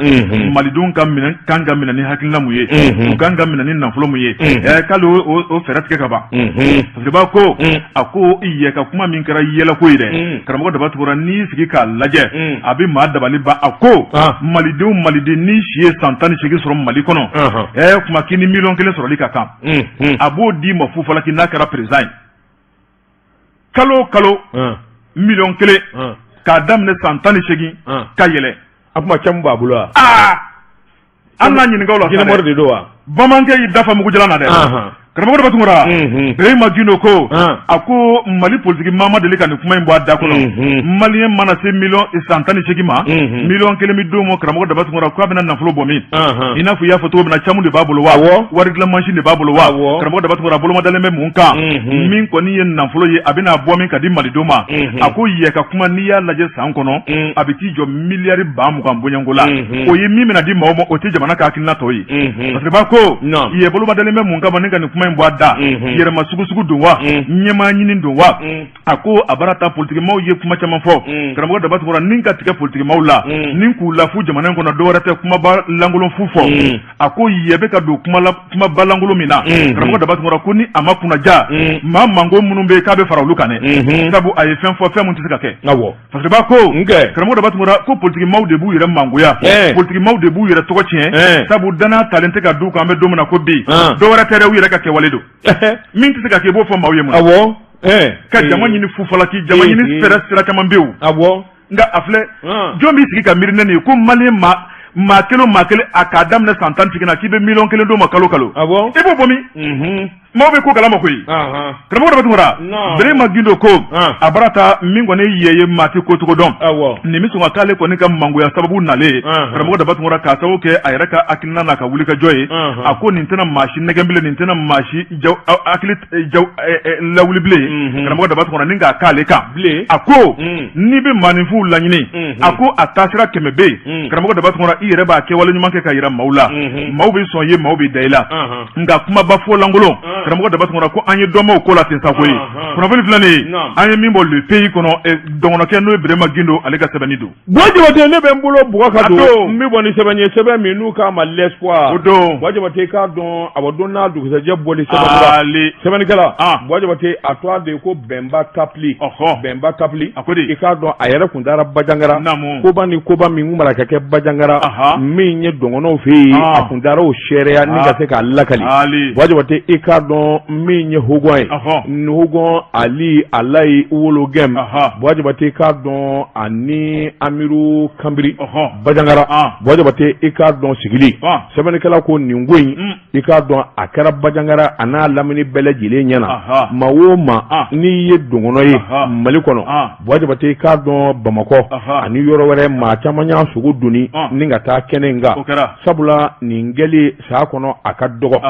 Malidenw ka minɛ kan ka minɛ ni hakilina mun ye, u kan ka minɛ ni nafolo mun ye, k'ale o fɛɛrɛ tigɛ ka ban. Fasiriba ko, a ko Yɛ ka kuma min kɛra yɛlɛko ye dɛ, karamɔgɔ Daba Tunkara, n'i y'i sigi k'a lajɛ, a bɛ maa dabali ban. A ko malidenw, maliden n'i si ye san 18 sɔrɔ Mali kɔnɔ, kuma k'i ni miliyɔn 1 sɔrɔli ka kan, a b'o d'i ma fufalaki n'a kɛra président ye. Kalo o kalo miliyɔn 1, k'a daminɛ san 18 ka yɛlɛ. A kuma caman b'a bolo wa? Aa, an n'a ɲininka o la. Jinɛmɔri de don wa? Bamanankɛ y'i dafa mugujalan na dɛ. Karamɔgɔ Daba Tunkara, Berema Gindo ko, a ko Mali politiki maa ma deli ka nin kuma in bɔ a da kɔnɔ. Maliyɛn mana se miliyɔn san 18 ma, miliyɔn 1 bɛ d'o ma. Karamɔgɔ Daba Tunkara, k'a bɛna nafolo bɔ min? I n'a fɔ i y'a fɔ cogo min na, camu de b'a bolo wa, wari dilan mansin de b'a bolo wa? Karamɔgɔ Daba Tunkara, bolomadalen bɛ mun kan? Min kɔni ye nafolo ye, a bɛna bɔ min ka di malidenw ma? A ko Yɛ ka kuma, n'i y'a lajɛ san kɔnɔ, a bɛ t'i jɔ miliyari 20,000 bɔɲɔgɔnko la. O ye min bɛna di maaw ma, o tɛ jamana ka hakilina tɔ ye. Fasiriba ko Yɛ bolomadalen bɛ mun kama ni ka nin kuma in bɔ a da? Yɛrɛma sugusugu don wa? Ɲɛmaa ɲini don wa? A ko a bara ta politikimaw ye kuma caman fɔ, karamɔgɔ Daba Tunkara, ni ka tigɛ politikimaw la ni k'u lafu jamana in kɔnɔ, dɔwɛrɛ tɛ, kumaba lankolon fu fɔ. A ko Yɛ bɛ ka don kumaba lankolon min na, karamɔgɔ Daba Tunkara, ko ni a ma kunnaja, maa mango minnu bɛ yen, k'a bɛ fara olu kan dɛ, sabu a ye fɛn fɔ, fɛn min tɛ se ka kɛ. Fasiriba ko, karamɔgɔ Daba Tunkara, ko politikimaw de b'u yɛrɛ mangoya, politikimaw de b'u yɛrɛ tɔgɔ tiɲɛ, sabu danaya talen tɛ ka d'u kan. An bɛ don min na ko bi, dɔwɛrɛ tɛ dɛ, u yɛrɛ ka kɛwale don. Min tɛ se ka kɛ, i b'o fɔ maaw ye mun? Ka jama ɲini fufalaki, jama ɲini fɛɛrɛ sira caman bɛ yen. Nka a filɛ, jɔn b'i sigi ka miiri ne nin ye ko maliyɛn maa kelen o maa kelen, a k'a daminɛ san 18 na, k'i bɛ miliyɔn 1 d'o ma kalo kalo, i b'o bɔ min? Maaw bɛ ko kalama koyi. Karamɔgɔ Daba Tunkara, Berema Gindo ko a bara ta min kɔni Yɛ ye, maa tɛ ko cogo dɔn. Nin bɛ sɔn ka k'ale kɔni ka mangoya sababu nalen, karamɔgɔ Daba Tunkara, k'a sababu kɛ a yɛrɛ ka hakilina n'a ka wulikajɔ ye. A ko nin tɛna maa si nɛgɛn bilen, nin tɛna maa si hakili lawuli bilen, karamɔgɔ Daba Tunkara, ni k'a k'ale kan. A ko n'i bɛ maaninfinw laɲini, a ko a taasira 100 bɛ yen, karamɔgɔ Daba Tunkara, i yɛrɛ b'a kɛwale ɲuman kɛ ka yira maaw la, maaw bɛ sɔn ye, maaw bɛ da i la. Nka kumaba fɔ lankolon, karamɔgɔ Daba Tunkara, ko an ye dɔnbaw ko la ten sa koyi. Kunnafoni filɛ nin ye, an ye min bɔ Le Pays kɔnɔ, dɔgɔnɔkɛ n'o ye Berema Gindo, ale ka sɛbɛnni don. Buwa Jabate, ne bɛ n bolo bugɔ ka don, n bɛ bɔ ni sɛbɛn ye, sɛbɛn min n'u k'a ma L'Espoir. O don. Buwa Jabate, k'a dɔn a don n'a dugusɛjɛ bɔli sɛbɛn sɛbɛnnikɛla Buwa Jabate, a tɔgɔ de ye ko Bɛnba Tapili. Bɛnba Tapili, a ko di? I k'a dɔn a yɛrɛ kun taara Bajangara, koba ni koba min kun bara ka kɛ Bajangara, min ye dɔgɔnɔw fɛ yen, a kun taara o seereya ni ka se k'a lakali. Buwa Jabate, i k'a dɔn min ye Hogon ye, Hogon Ali Alayi Wologɛm, Buwa Jabate, i k'a dɔn ani Amiru Kanbiri Bajangara. Buwa Jabate, i k'a dɔn sigili sɛbɛnnikɛla ko nin ko in, i k'a dɔn a kɛra Bajangara a n'a lamini bɛɛ lajɛlen ɲɛna. Maa o maa n'i ye dɔgɔnɔ ye Mali kɔnɔ, Buwa Jabate, i k'a dɔn Bamakɔ ani yɔrɔ wɛrɛ, maa caman y'a sogo doni ni ka taa kɛnɛ in kan, sabula nin kɛli san kɔnɔ a ka dɔgɔ.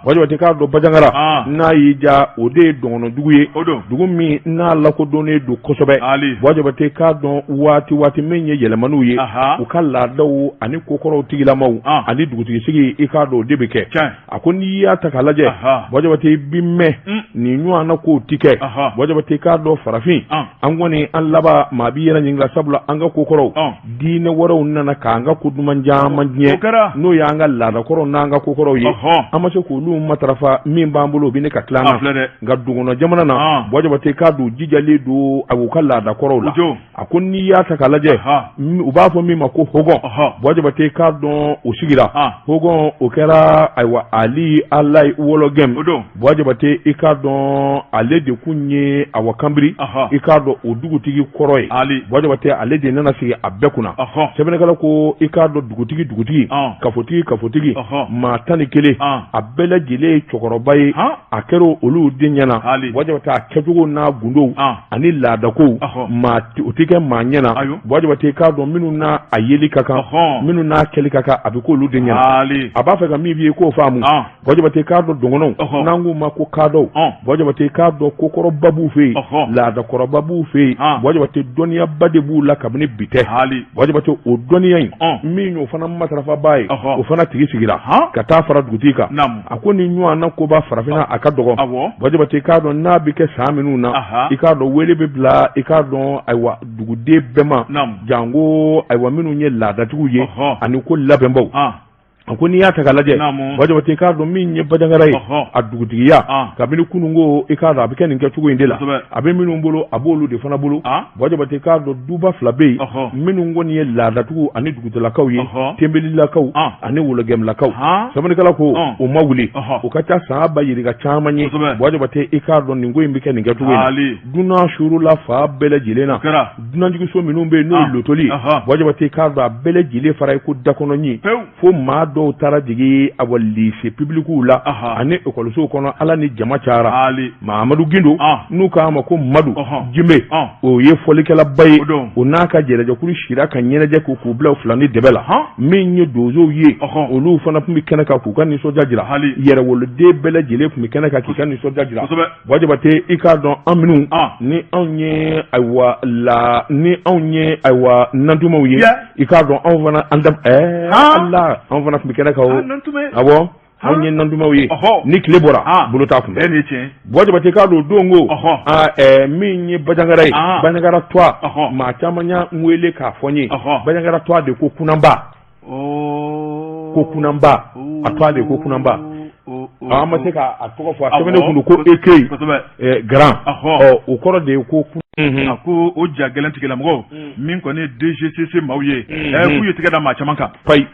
Buwa Jabate, k'a dɔn Bajangara n'a y'i ja, o de ye dɔgɔnɔ dugu ye, dugu min n'a lakodɔnnen don kosɛbɛ. Buwa Jabate, k'a dɔn waati waati min ye yɛlɛmaniw ye, u ka laadaw ani kokɔrɔw tigilamaw ani dugutigisigi, i k'a dɔn o de bɛ kɛ. A ko n'i y'a ta k'a lajɛ, Buwa Jabate, i bi mɛn nin ɲɔgɔn na kow ti kɛ. Buwa Jabate, k'a dɔn farafin an kɔni an laban maa b'i yɛrɛ ɲininka, sabula an ka kokɔrɔw, diinɛ wɛrɛw nana k'an ka ko duman caman tiɲɛ, n'o y'an ka laadakɔrɔw n'an ka kokɔrɔw ye. An ma se k'olu matarafa min b'an b'an bolo, o bɛ ne ka tila an na. Nka dɔgɔnɔ jamana na, Buwa Jabate k'a don jijalen don a u ka laada kɔrɔw la. A ko n'i y'a ta k'a lajɛ, u b'a fɔ min ma ko hɔgɔn. Buwa Jabate k'a dɔn o sigira hɔgɔn, o kɛra ayiwa Ali Alayi Wɔlɔgɛm. Buwa Jabate i k'a dɔn ale de kun ye awa kanbiri, i k'a dɔn o dugutigi kɔrɔ ye. Buwa Jabate ale de nana sigi a bɛɛ kunna. Sɛbɛnnikɛla ko i k'a dɔn dugutigi dugutigi, kafotigi kafotigi, maa 11, a bɛɛ lajɛlen ye cɛkɔrɔba ye. A kɛra olu de ɲɛna. Buwa Jabate a kɛcogo n'a gundow ani laadakow, maa o tɛ kɛ maa ɲɛna. Buwa Jabate k'a dɔn minnu n'a a yeli ka kan, minnu n'a kɛli ka kan, a bɛ k'olu de ɲɛna. A b'a fɛ ka min f'i ye k'o faamu. Buwa Jabate k'a dɔn dɔgɔnɔw, n'an k'u ma ko kadɔw, Buwa Jabate k'a dɔn kokɔrɔba b'u fɛ yen, laadakɔrɔba b'u fɛ yen. Buwa Jabate dɔnniyaba de b'u la kabini bi tɛ. Buwa Jabate o dɔnniya in min y'o fana matarafabaa ye, o fana tigi sigira ka taa fara dugutigi kan. A ko ni ɲɔgɔnna koba farafinna a ka dɔgɔ. Buwa Jabate k'a dɔn n'a bɛ kɛ san minnu na, i k'a dɔn wele bɛ bila i k'a dɔn ayiwa duguden bɛɛ ma, janko ayiwa minnu ye laadatigiw ye ani ko labɛnbaw. A ko n'i y'a ta k'a lajɛ, Buwa Jabate k'a dɔn min ye Bajangara ye, a dugutigiya kabini kununko, i k'a dɔn a bɛ kɛ nin kɛcogo in de la. A bɛ minnu bolo, a b'olu de fana bolo. Buwa Jabate k'a dɔn duba fila bɛ yen minnu kɔni ye laadatigiw ani dugutigilakaw ye, tenbelilakaw ani wologɛmilakaw. Sɛbɛnnikɛla ko o ma wuli, o ka ca san ba yirika caman ye. Buwa Jabate i k'a dɔn nin ko in bɛ kɛ nin kɛcogo in na. Dunan suurula fan bɛɛ lajɛlen na, dunanjiginso minnu bɛ yen n'o ye lotoli ye, Buwa Jabate k'a dɔn a bɛɛ lajɛlen fara i ko dakɔnɔɲin, fo maa dɔw taara jigin awa lycée publicw la ani ekɔlisow kɔnɔ. Ala ni jama cayara. Mahamadu Gindo, n'u k'a ma ko Madu Jime, o ye fɔlikɛlaba ye, o n'a ka jɛrɛjɛkulu sira ka ɲɛnajɛ k'u k'u bila fila ni dɛbɛ la. Min ye donsow ye, olu fana tun bɛ kɛnɛ kan k'u ka nisɔndiya jira. Yɛrɛwoloden bɛɛ lajɛlen tun bɛ kɛnɛ kan k'i ka nisɔndiya jira. Buwa Jabate i k'a dɔn an minnu ni anw ye ayiwa la ni anw ye ayiwa nantumaw ye, i k'a dɔn anw fana an ala anw fana tun bɛ kɛnɛ kan o. Awɔ, anw ye nantumaw ye. Ni tile bɔra, bolo t'a kunbɛn. Buwa Jabate k'a dɔn don ko min ye Bajangara ye, Bajangara tɔgɔ, maa caman y'a n wele k'a fɔ n ye, Bajangara tɔgɔ de ko kunanba. Ko kunanba, a tɔgɔ de ko kunanba. An ma se k'a tɔgɔ fɔ, a sɛbɛnnen kun don ko écueil grand. Ɔ, o kɔrɔ de ye ko A ko o ja gɛlɛn tigilamɔgɔw min kɔni ye DGCC maaw ye, k'u ye tɛgɛ da maa caman kan. Payi.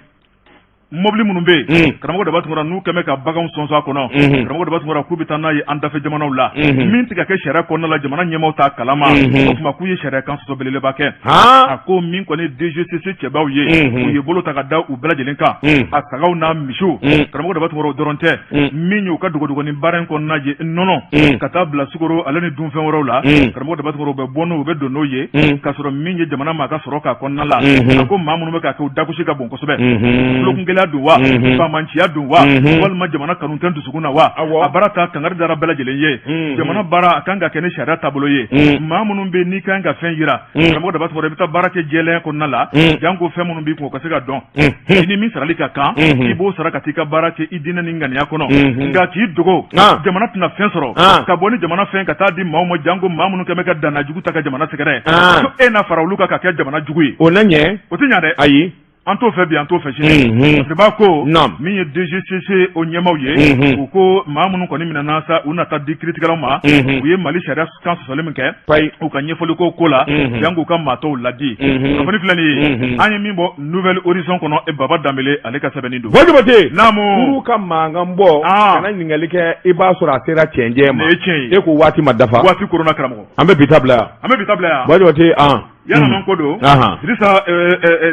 Mobili minnu bɛ yen, karamɔgɔ Daba Tunkara, n'u kɛmɛ ka baganw sɔnsɔn a kɔnɔ, karamɔgɔ Daba Tunkara, k'u bɛ taa n'a ye an dafɛ jamanaw la, min tɛ ka kɛ sariya kɔnɔna la, jamana ɲɛmaaw t'a kalama. O tuma k'u ye sariya kan sɔsɔ belebeleba kɛ. A ko min kɔni ye DGCC cɛbaw ye, u ye bolo ta ka da u bɛɛ lajɛlen kan, a sagaw n'a misiw. Karamɔgɔ Daba Tunkara, o dɔrɔn tɛ, min y'u ka dogodogonin baara in kɔnɔna ye, nɔnɔ ka taa bila sukaro ale ni dunfɛn wɛrɛw la, karamɔgɔ Daba Tunkara, u bɛ bɔ n'o, u bɛ don n'o ye, k'a sɔrɔ min ye jamana maa ka sɔrɔ k'a kɔnɔna la. A ko maa minnu bɛ k'a kɛ, u dagosi ka bon kosɛbɛ. Tulokungɛlɛya don wa, banbaanciya don wa, walima jamana kanu tɛ dusukun na wa? A baara ta kangari dara bɛɛ lajɛlen ye. Jamana baara a kan ka kɛ ni sariya taabolo ye. Maa minnu bɛ n'i kan ka fɛn jira, karamɔgɔ Daba Tunkara, i bɛ taa baara kɛ jɛlenya kɔnɔna la, janko fɛn minnu b'i kun, o ka se ka dɔn. I ni min sarali ka kan, i b'o sara ka t'i ka baara kɛ i diinɛ ni ŋaniya kɔnɔ. Nka k'i dogo, jamana tɛna fɛn sɔrɔ ka bɔ ni jamana fɛn ka taa di maaw ma, janko maa minnu kɛmɛ ka danna jugu ta ka jamana sɛgɛrɛ, e na fara olu kan ka kɛ jamana jugu ye. O na ɲɛ. O tɛ ɲɛ dɛ. Ayi. An t'o fɛ bi, an t'o fɛ sini. Parce que b'a ko min ye DGCC o ɲɛmaaw ye, u ko maa minnu kɔni minɛna sa, u na taa di kiiritigɛlaw ma. U ye Mali sariya kan sɔsɔli min kɛ, u ka ɲɛfɔli ko ko la, janko u ka maa tɔw ladi. Kunnafoni filɛ nin ye, an ye min bɔ Nouvel Horizon kɔnɔ, e Baba Danbele ale ka sɛbɛnni don. Buwa Jabate. Naamu. Kuru ka mankan bɔ, kana ɲininkali kɛ, i b'a sɔrɔ a sera cɛncɛn ma. Nin ye tiɲɛ ye. E ko waati ma dafa. Waati koronna, karamɔgɔ. An bɛ bi ta bila yan. An bɛ bi ta bila yan. Buwa Jabate an. Yalama ko don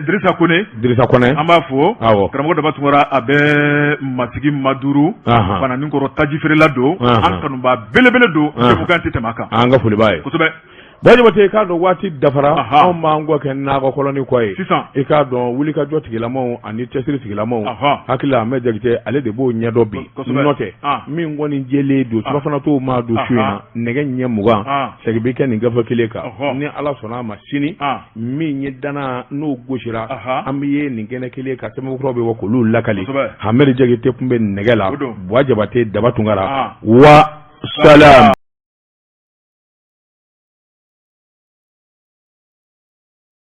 Dirisa Kone. Dirisa Kone. An b'a fo. Awɔ. Karamɔgɔ Daba Tunkara, a bɛ Masigi Maduru. Bananikɔrɔ taji feerela don. An kanubaa belebele don. Jɛmukan tɛ tɛmɛ a kan. An ka foli b'a ye. Kosɛbɛ. Buwa Jabate i k'a dɔn waati dafara. Anw b'an kɔ kɛ nakɔkɔlɔni kɔ ye. Sisan. I k'a dɔn wulikajɔ tigilamaw ani cɛsiri tigilamaw. Hakili la Ahmed Jakite ale de b'o ɲɛdɔn bi. Kosɛbɛ. N'o tɛ. Min kɔni jɛlen don, surafana t'o maa dun su in na. Nɛgɛ ɲɛ 20. Segin bɛ kɛ nin gafe kelen kan ni Ala sɔnna a ma sini. Min ye dana n'o gosira, an bɛ ye nin kɛnɛ kelen kan, sɛbɛn kuraw bɛ bɔ k'olu lakali. Ahmed Jakite tun bɛ nɛgɛ la. Buwa Jabate, Daba Tunkara wa salam.